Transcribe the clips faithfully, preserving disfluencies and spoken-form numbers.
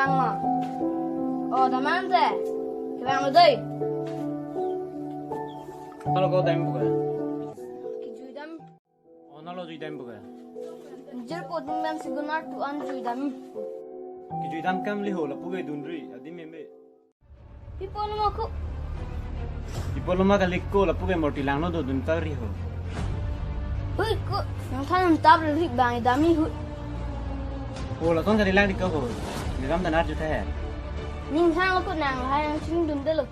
Ama. O, damnang te. Kevang lo dei. Halo, ko dam buka. Kejui dam. O, nalo jui dam buka. Jer ko dum dam sigun artu an jui dam. Kejui dam kam liho lapu ke dunri, adim meme. Pi apot lo ma ko? Pi apot lo ma kali ko, lapu ke morti langno dodun ta ri ho. Hui ko, nangthan tap ri bang idam ni hui. Ho, lason kali lang di ko ho. Ni ram danar juta hai. Ning sang lo ko, nang lahai nangchingdunde lo.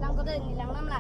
Lang ko dei, ni lang nam la.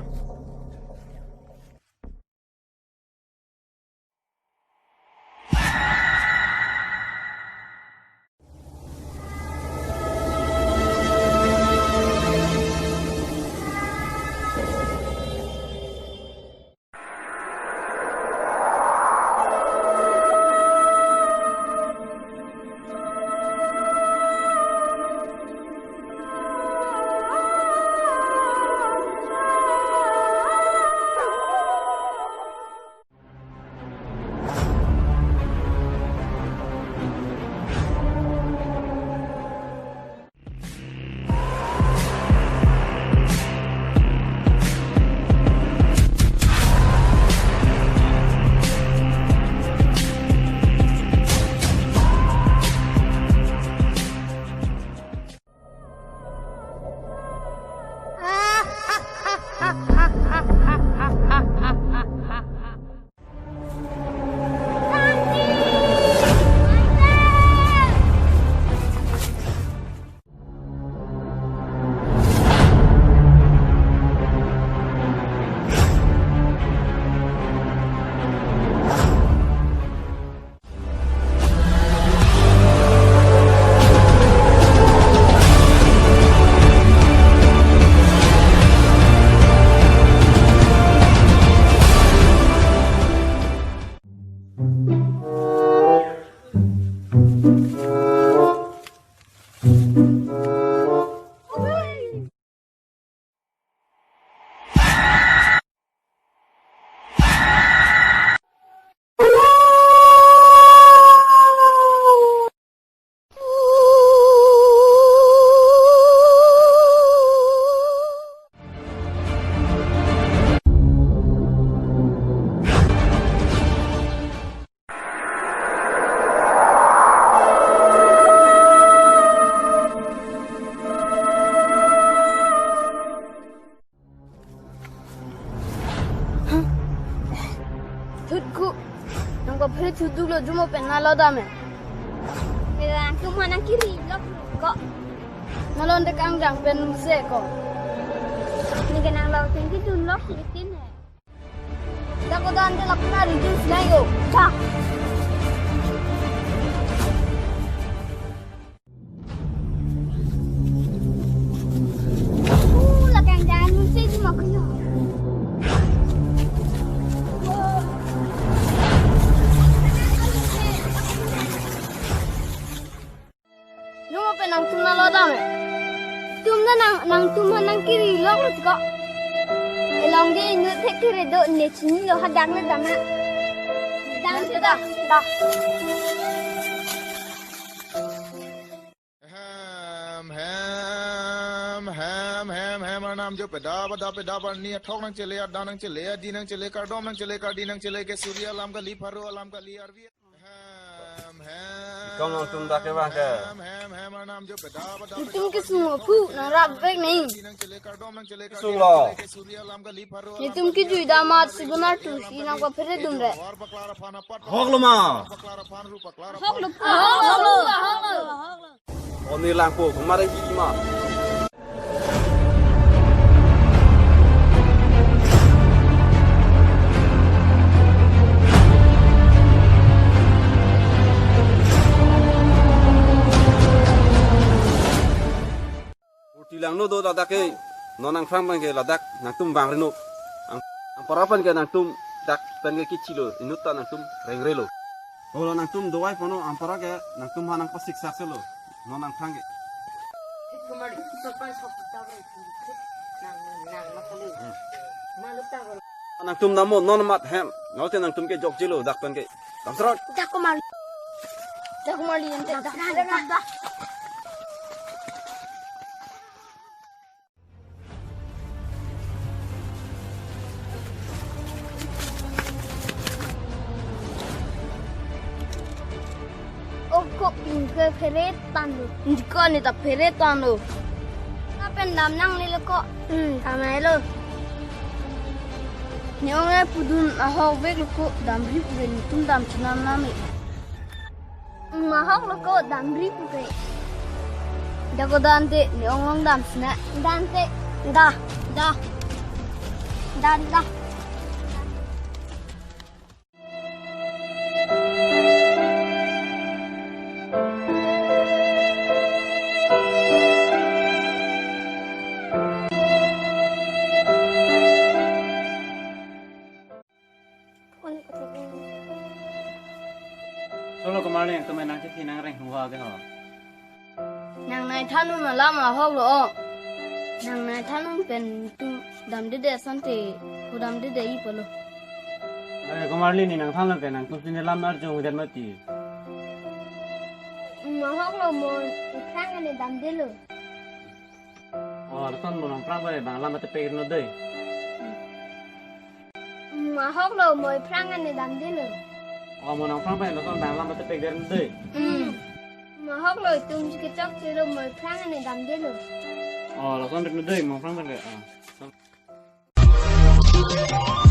Thut ku. Nang ko phre thut duk lo, jumo pen nalo dam e. Nangtum aphan nangkiri lok ko. Nalo nde kangjang pen se ko. Neke nang lo pen kedun lok nitin hai. Dak ko dan de lak na reduce na yo. Cha. Uh, lak yang dan mun se di mak yo. Nung apa nangtum nalo dam e? Tum na nang, nangtum aphan nangkiri lok lut ko. Elong de inut thek kiri do ne chinilo, hadak na dam na. Dam se da. Da. Hem, hem, hem, hem, hem, arnam jo peda, peda, peda, parni athok nangchele, arda nangchele, adi nangchele, kardom nangchele, kardi nangchele, ke suri alam kali, pharo alam kali, arvi. Kong nangtum dak kevang ke? Netum kesung aphu nangrapvek nai. Kesung lo. Netum kejui damat sibunar tu si nangpaphere dum re. Hok lo ma? Hok lo. Hok lo. Hok lo. Oni langpo, kemari ki ma? Roti langno do ladak ke, non nangphrang abang ke ladak nangtum vang reno. Ang, angpara pen ke nangtum dak pen ke kichilo, inut ta nangtum rengre lo. Olo nangtum dovai pono, angpara ke nangtum ha nangpasik sak selo. Non nangphrang ke. Nangtum damo non mat hem. Ngaute nangtum ke jokjelo dak pen ke. Damsrot. Dak kumali. Dak kumali ente. Dak, dak, dak, dak. O ko pingke phere tanglo. Ndiko ne ta phere tanglo. Kapen dam nangnelo ko. Hmm, damnelo. Ne ong e pudun ahokvek lo ko, damri puke, netum dam chinam nami. Mahok lo ko, damri puke. Dako dante, ne ong long dam sina. Dante. Da. Da. Da, da. Solo kemar le, nangtum nangkethi nangreng huwa ke ho. Nangnei thanun alam ahok lo o. Nangnei thanun pen tu damdede asonte pu damdede-i pulo. Eh, kemar le ne nangthanlo ke nangtum si ne lam arjung udet mati. Mahok lo, mo iphrang ane damdelo. Oh, lason mo nangphrang pen bang lam atepek no dei. Mahok lo, mo iphrang ane damdelo. Oh, mo nangphrang pen lason bang lam atepek der no dei. Hmm. Mahok lo, itum si kechokche lo, mo iphrang ane damdelo. Oh, lason rit no dei, mo phrang pen ke. Oh.